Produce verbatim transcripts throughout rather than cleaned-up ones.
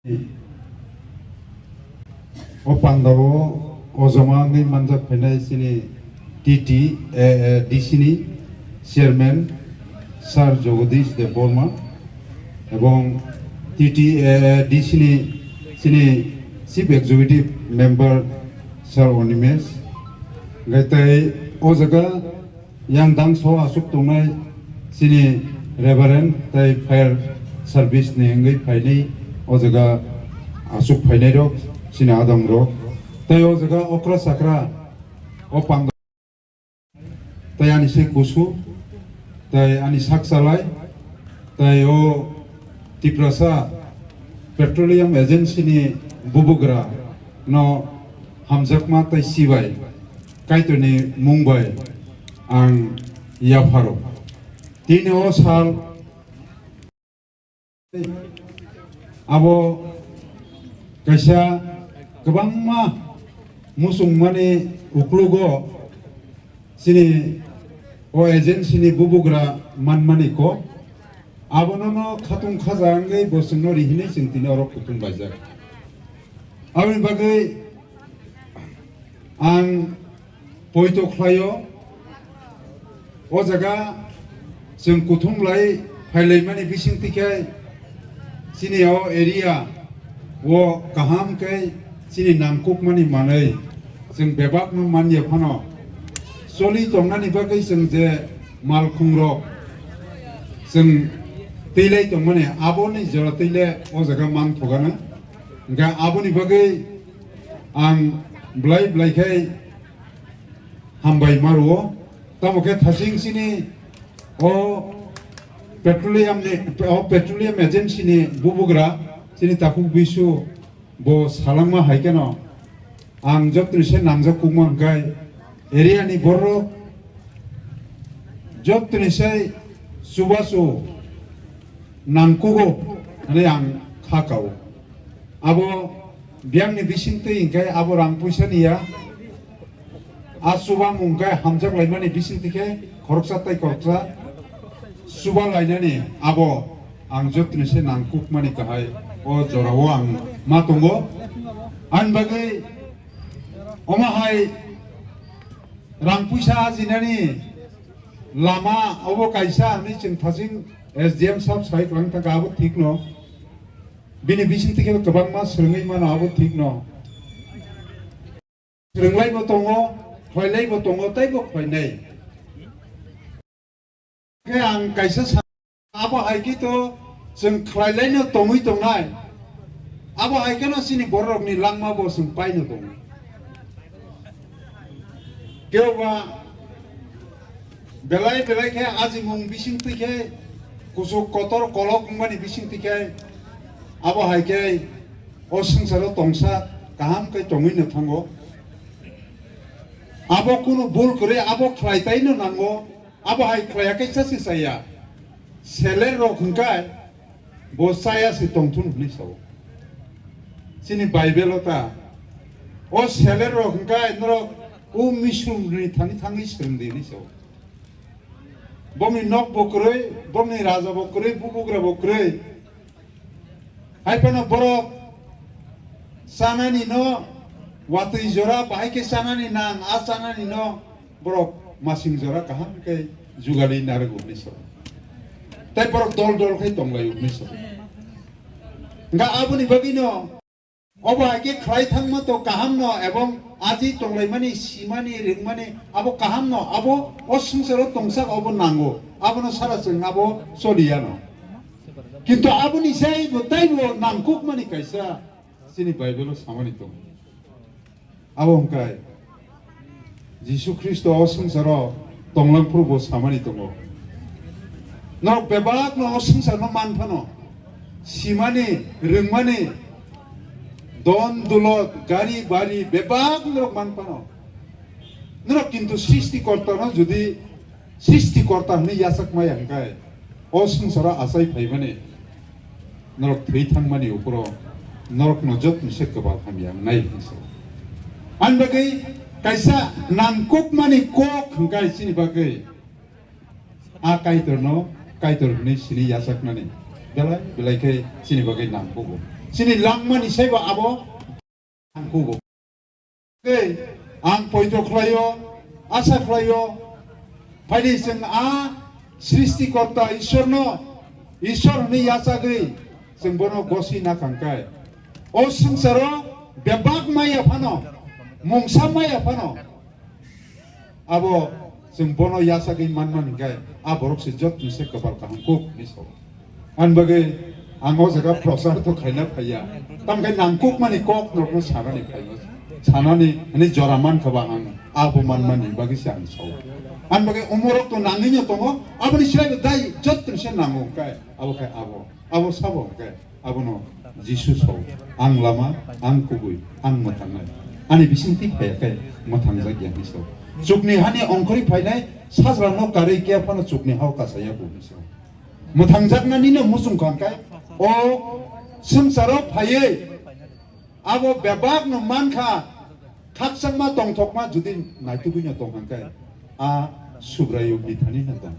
O pandao o joma wngwi manjak phainai chini T T A A D C ni chairman Sir Jagadish Debbarma ebong T T A A D C ni chini chief executive member Sir Animesh, hwnkhe tei o jaga yang dangso aswk tongnai chini Reverend tei fire service ni wngwi phainai o jaga aswk phainai rok chini adong rok tei o jaga okra chakra o panda tei ani se kusu tei ani sak chalai tei o Tiprasa Petroleum Agency ni bubugra no hamjakma tei sibai Kaitorni mung bai ang yapharo. Tini o sal abo kaisa kwbangma muchungmani uklogo chini o agency ni bubugra manmani kok abono no khatung khaja wngwi bo chwngno rihinwi chwng tini oro kutung laijak. Aboni bagwi ang poito khlaio. O jaga chwng kuthum lai phailaimani bisingtwi khe chini o area o kaham khe chini nangkukmani manwi chwng bebakno manya phano choli tongnani bagwi chwng je malkhungrok chwng twilai tongmani aboni jora twile o jaga manthoganw. Hwnkhe aboni bagwi ang belai belai khe hambai ma rwo. Tamo khe thasing chini o petroleum ni, o petroleum agency ni bubugra chini takhuk bisu bo salangma hai kheno ang jotoni se nangjak kukma hwnkhe area ni borok jotoni se chubachu nangkugo hwnwi ang kha kao. Abo biyangni bisingtwi hwnkhe abo rang puisa ni ya. A chubamung khe hamjak laimani bisingtwi khe khoroksa tei khoroksa chuba lainani abo ang jotoni se nangkukmani kahai o jorao ang ma tongo. Ani bagwi omo hai rang puisa ajinani lama obo kaisa hwnwi chwng thasing S D M sab sai kwlang thangkha abo thikno. Bini bisingtwi khe kwbangma swrwngwi mano abo thikno. Swrwnglaibo tongo, khlailaibo tongo, teibo khlainai. Khe ang kaisa sa-, abo hai khe to chwng khlailaino tongwi tongnai. Abo hai kheno chini bororokni langma bo chwng paino tongo. Kebo ba belai belai khe ajimung bisingtwi khe kuchuk kotor kolok wngmani bisingtwi khe abo hai khe o swngcharo tongsa kaham khe tongwi no thango. Abo kunu bul kwrwi abo khlai tai no nango, abo hai khlai ya khe cha se chaya. Seler rok hwnkhe bo chaya se tongthun hwnwi sao. Chini Bible o ta o seler rok hwnkhe norok o misum ni thani thangwi swrwng di hwnwi sao. Bongni nok bo kwrwi, bongni raja bo kwrwi, bubugra bo kwrwi. Hai phano borok chanani no watwi jora bahai khe chanani nang, a chanani no borok masing jora kaham khe jugali narwk hwnwi sao. Tei borok dol dol khe tonglaio hwnwi sao. Hwnkhe aboni bagwino obo hai khe khlai thangma to kaham no ebong aji tonglaimani, simani, ringmani abo kaham no, abo o swngcharo tongsak abo nango, abono sara chwng abo choliya no. Kintu aboni sai bo taibo nangkukmani kaisa chini Bible o samani tongo. Abo hwnkhe Jisu Khristo o swngcharo tonglang phuru bo samani tongo. Norok bebak no o swngchar no man phano, simani, rwngmani, don dulot, gari bari bebak norok man phano. Norok kintu Srishti Korta no jodi Srishti Korta hwnwi yachak maya hwnkhe, o swngcharo achai phaimani, norok thwi thangmani ukhoro norokno jotoni se kwbal hamya wngnai hwnwi sa. Ani bagwi kaisa nangkukmani kok hwnkhe chini bagwi a Kaitorno Kaitor hwnwi sini yachaknani belai belai khe chini bagwi nangkugo. Chini langmani saibo abo ang kugo. Tei ang poito khlaio, asa khlaio, phaidi chwng a Srishtikorta Ishwarno, Ishwar hwnwi yachagwi chwng bono gosi nakhangkhe, o swngcharo bebak maya phano, mungsa maya phano, abo chwng bono yachagwi manmani hinkhe, a borok se jotoni se kwpal kaham kuk hinwi sao. Ani bagwi ang o jaga prochar to khaina phaiya. Tamkhe nangkukmani kok norokno sanani phaio. Sanani hwnwi jora mankha ba ang abo manmani bagwi se ang sao. Ani bagwi umorok to nangwino tongo, aboni slaibo dai jotoni se nango hinkhe abo khai abo. Abo sabo hinkhe abono Jisu sao, "Ang lama, ang kubui, ang mwthangnai. Ani bisingtwi phaiya khe mwthangjak ya," hinwi sao. Chukni hani ongkhorwi phainai sajrano karwi khe phano chukni hao kasaya bo hinwi sao. Mwthangjaknanino muchung kha hinkhe o swngcharo phaiwi abo bebakno mankha, khakchangma tongthokma jodi naitugwino tong hinkhe a Subraiyung bithani no tong.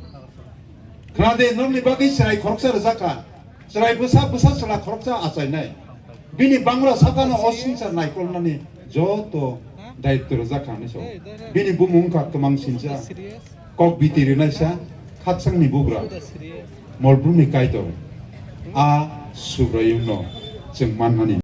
Khna de, nokni bagwi chwrai khoroksa rwjak kha, chwrai bwsa, bwsa chwla khoroksa achainai. Bini bangra sakano o swngchar naikolnani joto daitw rwjak kha hinwi sao. Bini bumung wngkha Kwmang Sincha, kok biti rwnaisa, khakchangni bugra, molbrumni Kaitor. A Subraiyungno chwng manmani